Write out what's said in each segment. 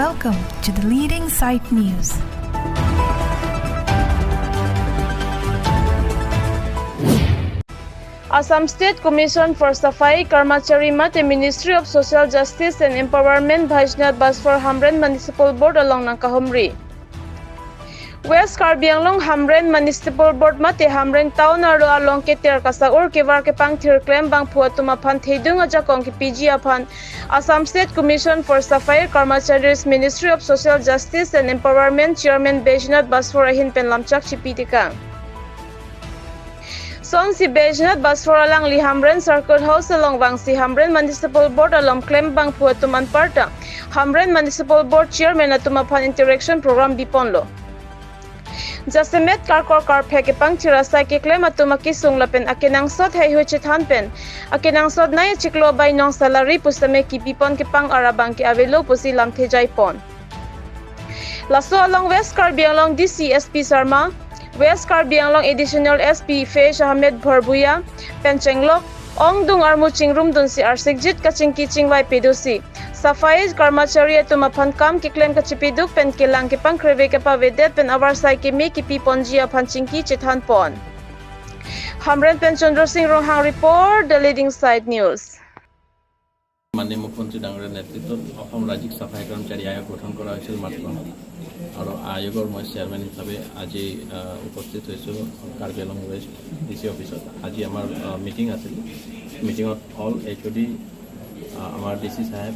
Welcome to the Leading Sight News. Assam State Commission for Safai Karmachari Mate Ministry of Social Justice and Empowerment Baijnath Basfore Hamren Municipal Board along Nangkahumri. West Karbi Anglong Hamren Municipal Board mate Hamren Town aro along ke ter kasa ur kevar ke pang thir claim bang phua tuma phan theidung aja kong ki PG aphan Assam State Commission for Safai Karmacharis Ministry of Social Justice and Empowerment Chairman Baijnath Basfore ahin pen lamchak chipi tika. Son si Baijnath Basfore alang li Hamren Circuit House along Wang si Hamren Municipal Board along claim bang phua tuman parta Hamren Municipal Board Chairman atuma phan interaction program biponlo. Jasemet karkor kar pheke pang chirasa ke claim atuma ki sungla pen akenang sot hai hu chithan pen akenang sot nai chiklo bai nong salary pusame ki pipon ke pang arabang ki avelo pusi lam thejai pon. Laso along West Karbi Anglong DC SP Sharma, West Karbi Anglong Additional SP Faiz Ahmed Bharbuya, Penchenglok, Ong Dung Armu Chingrum Dun si Arsikjit Kaching Kiching Y Pedusi, Safai Karmachari atuma phan kam ki claim ka chipiduk pen kelang ke pang kreve ke pa vedet pen awar sai ke me ki pi ponjia phan chingki chithan pon. Hamren pen Chandra Singh Ronghang report, The Leading Side News. মাননীয় মুখ্যমন্ত্ৰী ডাঙৰীয়াৰ নেতৃত্বত অসম ৰাজ্যিক চাফাই কৰ্মচাৰী আয়োগ গঠন কৰা হৈছিল মাৰ্চ মাহত আৰু আয়োগৰ মই চেয়াৰমেন হিচাপে আজি উপস্থিত হৈছোঁ Karbi Anglong west D C অফিচত। আজি আমাৰ মিটিং আছিল। মিটিঙত অল এইচঅ'ডি, আমাৰ ডি চি চাহেব,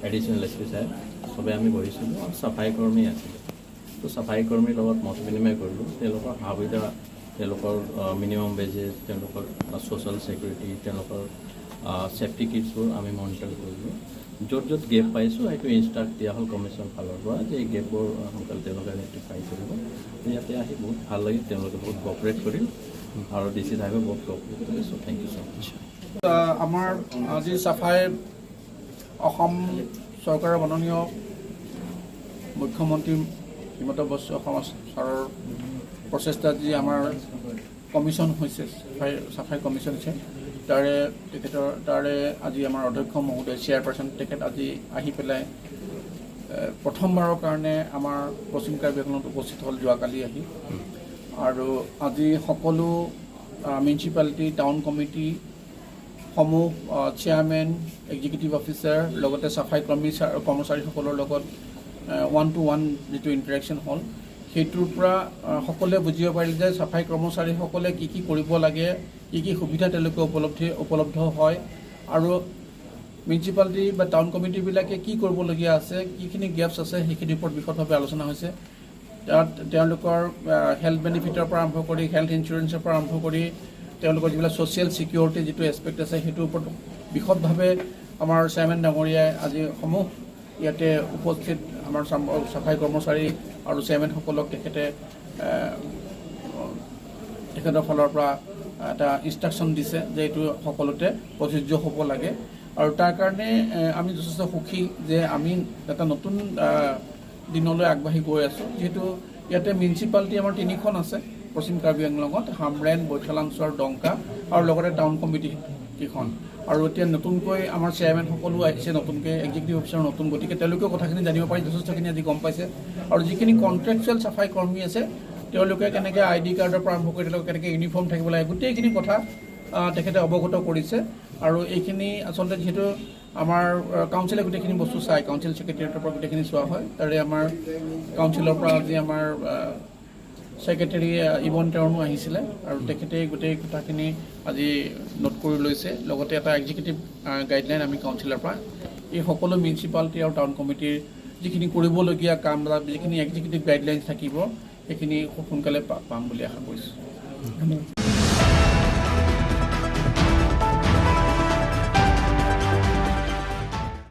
এডিশ্যনেল এছ পি চাহেব, চবে আমি বহিছিলোঁ আৰু চাফাই কৰ্মী আছিলে। তো চাফাই কৰ্মীৰ লগত মত বিনিময় কৰিলোঁ। তেওঁলোকৰ সা সুবিধা, তেওঁলোকৰ মিনিমাম ৱেজেছ, তেওঁলোকৰ ছ'চিয়েল ছিকিউৰিটি, তেওঁলোকৰ ছেফটি কিটছবোৰ আমি মনিটৰ কৰিলোঁ। য'ত য'ত গেপ পাইছোঁ, সেইটো ইনষ্ট্ৰাক্ট দিয়া হ'ল কমিশ্যন ফালৰ পৰা যে এই গেপবোৰ সোনকালে তেওঁলোকে ৰেক্টিফাই কৰিব। ইয়াতে আহি বহুত ভাল লাগিল। তেওঁলোকে বহুত কঅপাৰেট কৰিল আৰু ডি চি চাহেবে বহুত কঅপাৰেট কৰিল। So thank you so much. আমাৰ আজি চাফাই অসম চৰকাৰৰ মাননীয় মুখ্যমন্ত্ৰী হিমন্ত বিশ্ব শৰ্মা ছাৰৰ প্ৰচেষ্টাত যি আমাৰ কমিশ্যন হৈছে, চাফাই কমিশ্যন হৈছে, তাৰে তেখেতৰ তাৰে আজি আমাৰ অধ্যক্ষ মহোদয়, চেয়াৰপাৰ্চন, তেখেত আজি আহি পেলাই প্ৰথমবাৰৰ কাৰণে আমাৰ পশ্চিম কাৰ্বি আংলঙত উপস্থিত হ'ল যোৱাকালি আহি। আৰু আজি সকলো মিউনিচিপালিটি, টাউন কমিটি সমূহ চেয়াৰমেন, এক্সিকিউটিভ অফিচাৰ, লগতে চাফাই কৰ্মী কৰ্মচাৰীসকলৰ লগত ওৱান টু ওৱান যিটো ইণ্টাৰেকশ্যন হ'ল, সেইটোৰ পৰা সকলোৱে বুজিব পাৰিলে যে চাফাই কৰ্মচাৰীসকলে কি কি কৰিব লাগে, কি কি সুবিধা তেওঁলোকে উপলব্ধ হয় আৰু মিউনিচিপালিটি বা টাউন কমিটিবিলাকে কি কৰিবলগীয়া আছে, কিখিনি গেপছ আছে, সেইখিনিৰ ওপৰত বিশদভাৱে আলোচনা হৈছে। তাত তেওঁলোকৰ হেল্থ বেনিফিটৰ পৰা আৰম্ভ কৰি, হেল্থ ইঞ্চুৰেঞ্চৰ পৰা আৰম্ভ কৰি, তেওঁলোকৰ যিবিলাক ছ'চিয়েল ছিকিউৰিটি যিটো এছপেক্ট আছে, সেইটোৰ ওপৰত বিশদভাৱে আমাৰ চেয়াৰমেন ডাঙৰীয়াই আজি সমূহ ইয়াতে উপস্থিত আমাৰ চাফাই কৰ্মচাৰী আৰু চেয়াৰমেনসকলক তেখেতে তেখেতৰ ফালৰ পৰা এটা ইনষ্ট্ৰাকশ্যন দিছে যে এইটো সকলোতে প্ৰযোজ্য হ'ব লাগে। আৰু তাৰ কাৰণে আমি যথেষ্ট সুখী যে আমি এটা নতুন দিনলৈ আগবাঢ়ি গৈ আছোঁ। যিহেতু ইয়াতে মিউনিচিপালিটি আমাৰ তিনিখন আছে পশ্চিম কাৰ্বি আংলঙত, হামৰেন, বৈঠালাংছ আৰু ডংকা, আৰু লগতে টাউন কমিটি কেইখন। আৰু এতিয়া নতুনকৈ আমাৰ চেয়াৰমেনসকলো আহিছে, নতুনকৈ এক্সিকিউটিভ অফিচাৰ নতুন, গতিকে তেওঁলোকেও কথাখিনি জানিব পাৰি যথেষ্টখিনি আজি গম পাইছে। আৰু যিখিনি কণ্ট্ৰেকচুৱেল চাফাই কৰ্মী আছে, তেওঁলোকে কেনেকৈ আইডি কাৰ্ডৰ পৰা আৰম্ভ কৰি তেওঁলোকে কেনেকৈ ইউনিফৰ্ম থাকিব লাগে, গোটেইখিনি কথা তেখেতে অৱগত কৰিছে। আৰু এইখিনি আচলতে যিহেতু আমাৰ কাউন্সিলে গোটেইখিনি বস্তু চায়, কাউন্সিল ছেক্ৰেটেৰিয়েটৰ পৰা গোটেইখিনি চোৱা হয়। তাৰে আমাৰ কাউন্সিলৰ পৰা আজি আমাৰ ছেক্ৰেটেৰী ইবন তেওঁনো আহিছিলে আৰু তেখেতে গোটেই কথাখিনি আজি নোট কৰি লৈছে। লগতে এটা এক্সিকিউটিভ গাইডলাইন আমি কাউন্সিলৰ পৰা এই সকলো মিউনিচিপালিটি আৰু টাউন কমিটিৰ যিখিনি কৰিবলগীয়া কাম বা যিখিনি এক্সিকিউটিভ গাইডলাইনছ থাকিব, সেইখিনি খুব সোনকালে পাম বুলি আশা কৰিছোঁ। ধন্যবাদ।